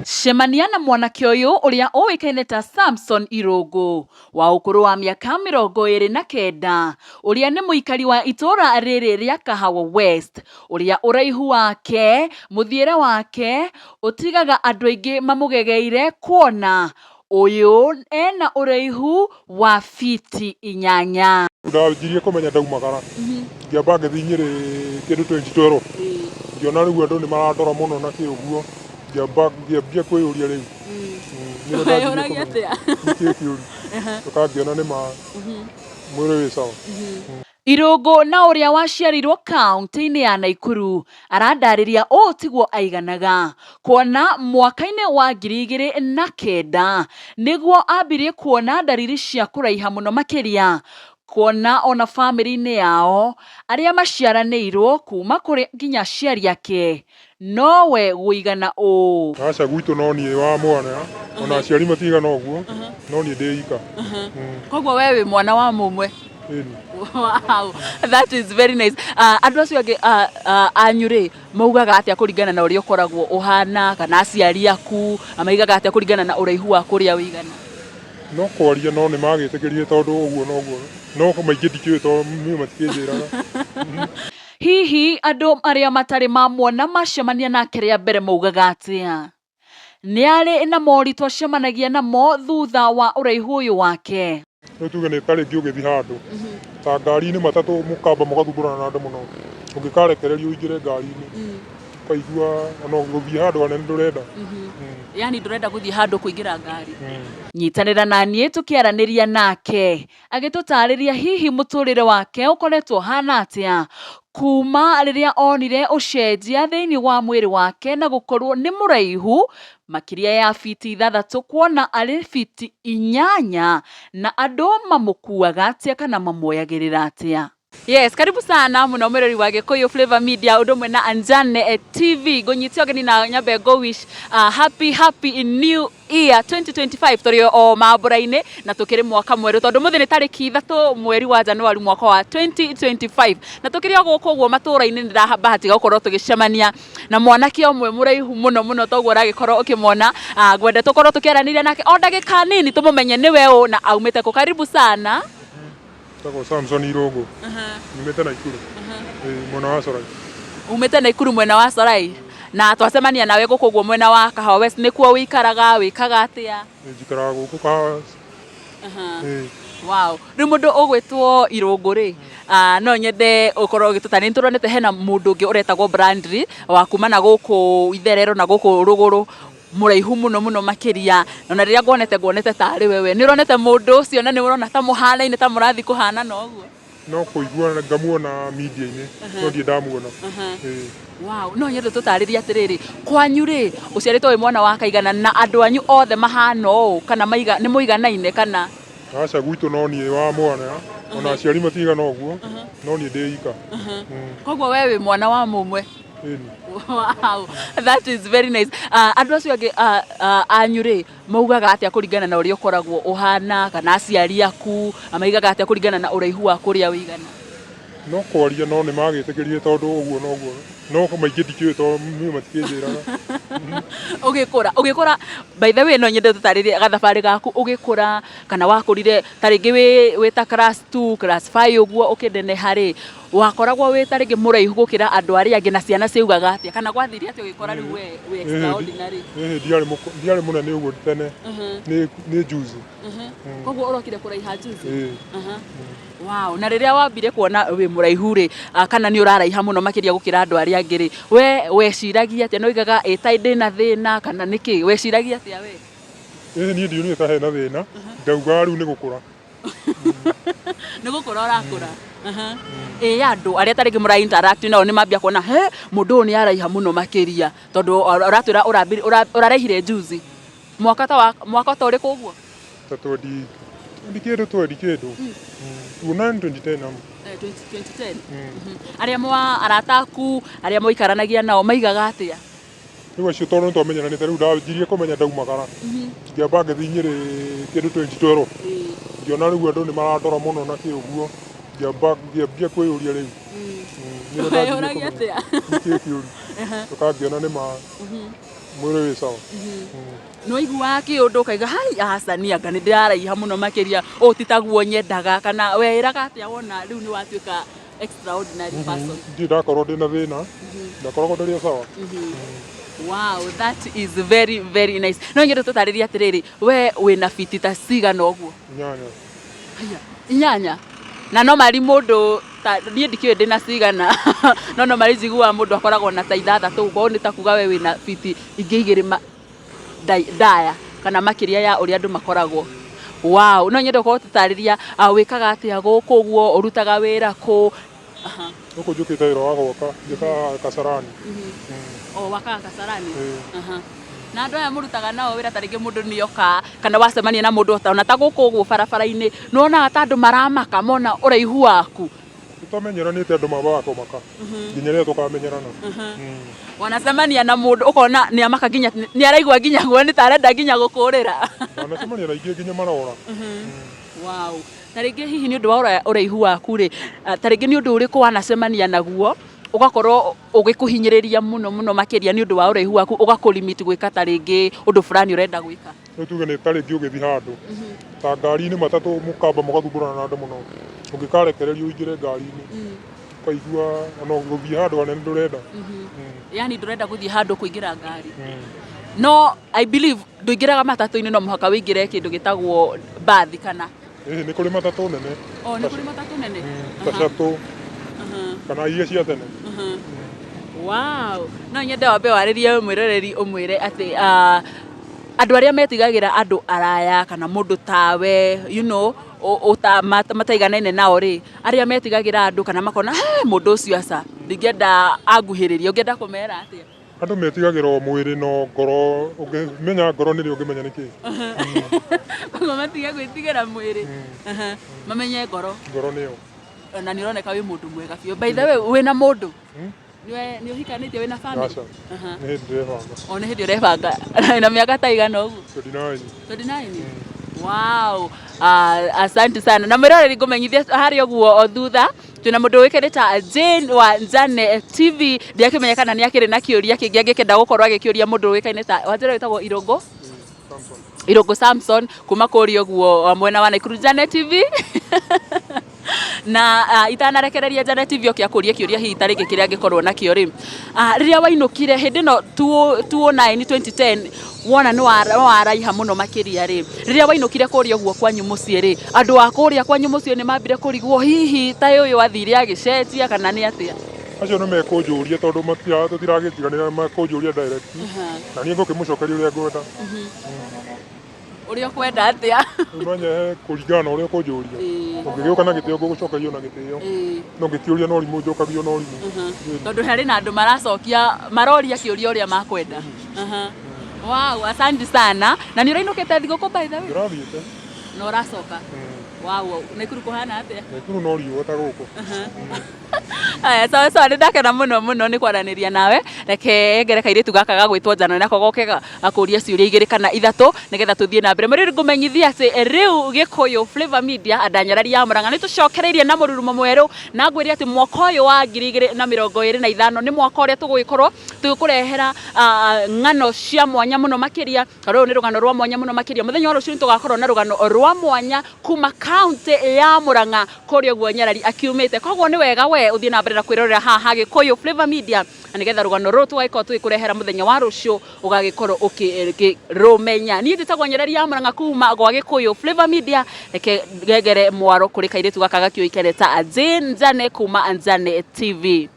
Cemania na mwanake ũyũ ũrĩa ũĩkaine ta Samson Irũngũ wa ũkũrũ wa mĩaka 29, ũrĩa nĩ mũikari wa itũũra rĩrĩ rĩa Kahawa West, ũrĩa ũraihu wake, mũthiĩre wake ũtigaga andũ aingĩ mamũgegeire kuona ũyũ ena ũraihu wa fiti 8. Ndanjirie kũmenya ndaumagara, ngĩamba ngĩthiĩ Nyĩrĩ kĩndũ 2012, ngĩona rĩu andũ nĩ marandora mũno na kĩ ũguo, ngĩamba ngĩambia kwĩyũria rĩu. Nĩrĩo ndanjirie Weyũragia kũmenya atĩa? nĩkĩĩ kĩũru, njoka ngĩona nĩ ma mwĩrĩ wĩ sawa. Irũngũ na ũrĩa waciarĩirwo kaunti-inĩ ya Naikuru arandarĩria ũũ tiguo aiganaga kuona mwaka-inĩ wa 2009 nĩguo ambirie kuona ndariri cia kũraiha mũno makĩria, kuona ona bamĩrĩ-inĩ yao arĩa maciaranĩirwo kuma kũrĩ nginya aciari ake nowe gũigana ũũ. Aca, gwitũ no niĩ wa mwana, ona aciari matigana ũguo, no niĩ ndĩ ika. Koguo we wĩ mwana wa mũmwe? Ĩni. Wow, that is very nice. Andũ acio angĩ anyu rĩ, maugaga atĩa kũringana na ũrĩa ũkoragwo ũhana, kana aciari aku maigaga atĩa kũringana na ũraihu waku ũrĩa ũigana? No kwaria no nĩ magĩtĩkĩrire tondũ ũguo noguo, no maingĩ ndikĩũĩ tondũ niĩ matikĩnjĩraga. Hihi andũ arĩa matarĩ mamuona macemania nake rĩa mbere maugaga atĩa? Nĩ arĩ na moritũ acemanagia namo thutha wa ũraihu ũyũ wake? Rĩu tuge nĩ ta rĩngĩ ũgĩthiĩ handũ ta ngari-inĩ, matatũ, mũkamba mũgathumbũrana na andũ mũno, ũngĩkarekererio ũingĩre ngari-inĩ ũkaigua ona gũthiĩ handũ hanene ndũrenda. Yani ndũrenda gũthiĩ handũ kũingĩra ngari. Nyitanĩra na niĩ tũkĩaranĩria nake agĩtũtarĩria hihi mũtũrĩre wake ũkoretwo ũhana atĩa kuma rĩrĩa onire ũcenjia thĩinĩ wa mwĩrĩ wake na gũkorwo nĩ mũraihu makĩria ya fiti 6, kuona arĩ fiti 8, na andũ mamũkuaga atĩa kana mamuoyagĩrĩra atĩa. Yes, karibu sana muno mwĩrori wa Gĩkũyũ Flavor Media ũndũ ũmwe na Anjane TV. Ngũnyite ũgeni na nyambe ngũ wish happy happy new year 2025. Tũrĩ o mambũra-inĩ na tũkĩrĩ mwaka mwerũ tondũ mũthĩ nĩ tarĩki 3 mweri wa Januari mwaka wa 2025, na tũkĩrĩ o gũkũ ũguo matũũra-inĩ nĩ ndĩrabahatika gũkorwo tũgĩcemania na mwanake ũmwe mũraihu mũno mũno toguo ũragĩkorwo ũkĩmwona. Ngwenda tũkorwo tũkĩaranĩria nake o ndagĩka nini tũmũmenye nĩwe ũ na aumĩte kũ. Karibu sana. Njĩtagwo Samson Irũngũ, nyumĩte Naikuru, ĩĩ, mwena wa Corai. Umĩte Naikuru mwena wa Corai, na twacemania nawe gũkũ ũguo mwena wa Kahawa West, nĩkuo wĩikaraga, wĩkaga atĩa? Ĩĩ, njikaraga gũkũ Kahawa West. Ĩĩ. Wow. Rĩu mũndũ ũgwĩtwo Irũngũ rĩ, no nyende ũkorwo ũgĩtũta, nĩ tũronete hena mũndũ ũngĩ ũretagwo Brandry wa kuma na gũkũ itherero na gũkũ rũgũrũ, mũraihu mũno mũno makĩria, ona rĩrĩa nguonete nguonete tarĩ wewe. Nĩ ũronete mũndũ ũcio na nĩ ũrona ta mũhanaine, ta mũrathiĩ kũhanana ũguo? No kũigua ngamuona media-inĩ, no ndirĩ ndamuona. Ĩĩ. Wow, no nyende tũtarĩrie atĩrĩrĩ, kwanyu rĩ, ũciarĩtwo wĩ mwana wa kaigana na andũ anyu othe mahana ũũ kana maiga, nĩ mũiganaine kana? Aca, gwitũ no niĩ wa mwana, ona aciari matigana ũguo, no niĩ ndĩ ika. Koguo we wĩ mwana wa mũmwe? Ĩni. Wow, that is very nice. Andũ acio angĩ anyu rĩ, maugaga atĩa kũringana na ũrĩa ũkoragwo ũhana, kana aciari aku maigaga atĩa kũringana na ũraihu waku ũrĩa ũigana? No kwaria no nĩ magĩtĩkĩrire tondũ ũguo noguo, no maingĩ ndikĩũĩ tondũ niĩ matikĩnjĩraga. Ũgĩkũra, ũgĩkũra, by the way no nyende ũtũtarĩrie gathabarĩ gaku ũgĩkũra, kana wakũrire ta rĩngĩ wĩ ta class 2, class 5 ũguo ũkĩneneha rĩ, wakoragwo wĩ ta rĩngĩ mũraihu gũkĩra andũ arĩa angĩ na ciana ciaugaga atĩa, kana gwathire atĩa ũgĩkora rĩu we wĩ extraordinary? Ĩhĩ, ndiarĩ mũnene ũguo tene, nĩ juzi. Koguo ũrokire kũraiha juzi? Ĩĩ. Wow, na rĩrĩa wambire kuona wĩ mũraihu rĩ, kana nĩ ũraraiha mũno makĩria gũkĩra andũ arĩa angĩ rĩ, we weciragia atĩa? Nĩ waugaga ĩ ta ndĩna thĩna kana nĩkĩ? Weciragia atĩa we? Ĩhĩ, niĩ ndionire ta hena thĩna, ndaugaga rĩu nĩ gũkũra. Nĩ gũkũra ũrakũra. Ĩ andũ arĩa ta rĩngĩ mũra interact nao nĩ mambia kuona he mũndũ ũyũ nĩ araiha mũno makĩria, tondũ ũratwĩra ũraraihire juzi. Mwaka ta wa, mwaka ta ũrĩkũ ũguo? Ta 20 20 kĩndũ, 20 kĩndũ. 2009, 2010 amu. 2010. Arĩa mwa arata aku arĩa mũikaranagia nao maigaga atĩa? Rĩu acio tondũ nĩ twamenyeranĩte, rĩu ndanjirie kũmenya ndaumagara, ngĩamba ngĩthiĩ Nyĩrĩ kĩndũ 2012, ngĩona rĩu andũ nĩ marandora mũno na kĩ ũguo, ngĩamba ngĩambia kwĩyũria rĩu. Nĩrĩo ndanjirie Weyũragia kũmenya atĩa? nĩkĩĩ kĩũru, njoka ngĩona nĩ ma Mwĩrĩ wĩ sawa. Nĩ waiguaga kĩũndũ ũkaiga hai aca niĩ anga nĩ ndĩraraiha mũno makĩria ũũ ti taguo nyendaga kana weĩraga atĩa wona rĩu nĩ watuĩka extraordinary person? Ndirĩ ndakorwo ndĩna thĩna, ndakoragwo ndĩrĩ o sawa. Wow, that is very very nice. No nyende tũtarĩrie atĩrĩrĩ, we wĩna fiti ta cigana ũguo? 8. Haiya, 8? Na no mari mũndũ ta niĩ ndikĩũĩ ndĩna cigana no no mari njiguaga mũndũ akoragwo na ta 6 ũguo nĩ ta kuga we wĩna fiti ingĩ 2 ndaya kana makĩria ya ũrĩa andũ makoragwo. Wow, no nyende ũkorwo ũtũtarĩria wĩkaga atĩa gũkũ ũguo, ũrutaga wĩra kũ? Aha. Gũkũ njũkĩte wĩra wa gwaka, njĩkaga Kasarani. O wakaga Kasarani? Ĩĩ. Aha. Na andũ aya mũrutaga nao wĩra ta rĩngĩ mũndũ nĩ oka kana wacemania na mũndũ ona ta gũkũ ũguo barabara-inĩ, nĩ wonaga ta andũ maramaka mona ũraihu waku? Tũtamenyeranĩte andũ mambaga kũmaka nginya rĩrĩa tũkamenyerana. Wanacemania na mũndũ ũkona nĩ amaka nginya nĩ araigua nginya guo nĩ ta arenda nginya gũkũrĩra. Wanacemania na aingĩ nginya marora. Wow. Ta rĩngĩ hihi nĩ ũndũ wa ũraihu waku rĩ, ta rĩngĩ nĩ ũndũ ũrĩkũ wanacemania naguo ũgakorwo ũgĩkũhinyĩrĩria mũno mũno makĩria nĩ ũndũ wa ũraihu waku ũgakũ limit gwĩka ta rĩngĩ ũndũ fulani ũrenda gwĩka? Rĩu tuge nĩ ta rĩngĩ ũgĩthiĩ handũ ta ngari-inĩ matatũ mũkamba mũgathumbũrana na andũ mũno, ũngĩkarekererio ũingĩre ngari-inĩ ũkaigua ona gũthiĩ handũ hanene ndũrenda. Yani ndũrenda gũthiĩ handũ kũingĩra ngari. No I believe ndũingĩraga matatũ-inĩ, no mũhaka wĩingĩre kĩndũ gĩtagwo mbathi kana? Ĩĩ, nĩ kũrĩ matatũ nene. O nĩ kũrĩ matatũ nene? Ta shuttle kana iria cia tene. Wow. No nyende wambe warĩrie mwĩroreri ũmwĩre atĩ andũ arĩa metigagĩra andũ araya kana mũndũ tawe mataiganaine nao rĩ, arĩa metigagĩra andũ kana makona he mũndũ ũcio aca ndingĩenda anguhĩrĩrie, ũngĩenda kũmera atĩa? Andũ metigagĩra o mwĩrĩ no ngoro, ũngĩmenya ngoro nĩrĩo ũngĩmenya nĩkĩ. Koguo matige gwĩtigĩra mwĩrĩ, mamenye ngoro. Ngoro nĩyo. Na nĩ ũroneka wĩ mũndũ mwega biũ. By the way, wĩna mũndũ? Nĩ ũhikanĩtie, wĩna family? Aca. Nĩ hĩndĩ ndĩrebanga. O nĩ hĩndĩ ũrebanga. Na mĩaka ta igana ũguo? 29. 29? Wow. Asante sana. Na mwĩroreri ngũmenyithia harĩa ũguo o thutha twĩna mũndũ ũĩkaine ta Jane wa Njane TV. Ndiakĩmenya kana nĩ akĩrĩ na kĩũria kĩngĩ angĩkenda gũkorwo agĩkĩũria mũndũ ũĩkaine ta wanjĩra wĩtagwo Irũngũ? Samson. Irũngũ Samson kuma kũrĩa ũguo mwena wa Nakuru Njane TV. Na itanarekereria Njane TV oke akũrie kĩũria hihi ta rĩngĩ kĩrĩa angĩkorwo nakĩo rĩ, rĩrĩa wainũkire hĩndĩ ĩno 2009 2010 wona nĩ waraiha mũno makĩria rĩ, rĩrĩa wainũkire kũrĩa ũguo kwanyu mũciĩ rĩ, andũ a kũrĩa kwanyu mũciĩ nĩ mambire kũrigwo hihi ta ũyũ athire agĩcenjia kana nĩ atĩa? Acio nĩ mekũnjũria tondũ tũtiragĩtiganĩra, mekũnjũria direct na niĩ ngũkĩmũcokeria ũrĩa ngwenda. Ũrĩa ũkwenda atĩa? Rĩu no nyehe kũringana na ũrĩa ũkũnjũria. Ũngĩgĩũka na gĩtĩo ngũgũcokeria na gĩtĩo, no ũngĩkĩũria na ũrimũ njokagio na ũrimũ. Tondũ harĩ na andũ maracokia maroria kĩũria ũrĩa makwenda. Wow, asante sana. Na nĩ ũrainũkĩte thigũkũ by the way? Ndĩrathiĩte. Na ũracoka? Wow, Nakuru kũhana atĩa? Nakuru no riũa ta gũkũ. Aya, sawa sawa, nĩ ndakena mũno mũno nĩ kwaranĩria nawe. Reke ngere kairĩtu gaka gagwĩtwo Njano nako goke gakũrie ciũria 2 kana 3 nĩgetha tũthiĩ na mbere. Mũrĩrĩ ngũmenyithia atĩ rĩu Gĩkũyũ Flavor Media andanyarari ya Murang'a nĩ tũcokereirie na mũrurumo mwerũ, na ngwĩre atĩ mwaka ũyũ wa 2025 nĩ mwaka ũrĩa tũgũgĩkorwo tũgĩkũrehera ng'ano cia mwanya mũno makĩria. Rũrũ nĩ rũgano rwa mwanya mũno makĩria. Mũthenya wa rũciũ nĩ tũgakorwo na rũgano rwa mwanya kuma kaunti ya Murang'a kũrĩa ũguo Nyarari akiumĩte. Koguo nĩ wega we ũthiĩ na mbere na kwĩrorera haha Gĩkũyũ Flavor Media, na nĩgetha rũgano rũrũ tũgagĩkorwo tũgĩkũrehera mũthenya wa rũciũ ũgagĩkorwo ũkĩrũmenya. Niĩ njĩtagwo Nyarari ya Murang'a kuma gwa Gĩkũyũ Flavor Media. Reke ngengere mwaro kũrĩ kairĩtu gaka gakĩũĩkaine ta Jane Njane kuma Njane TV.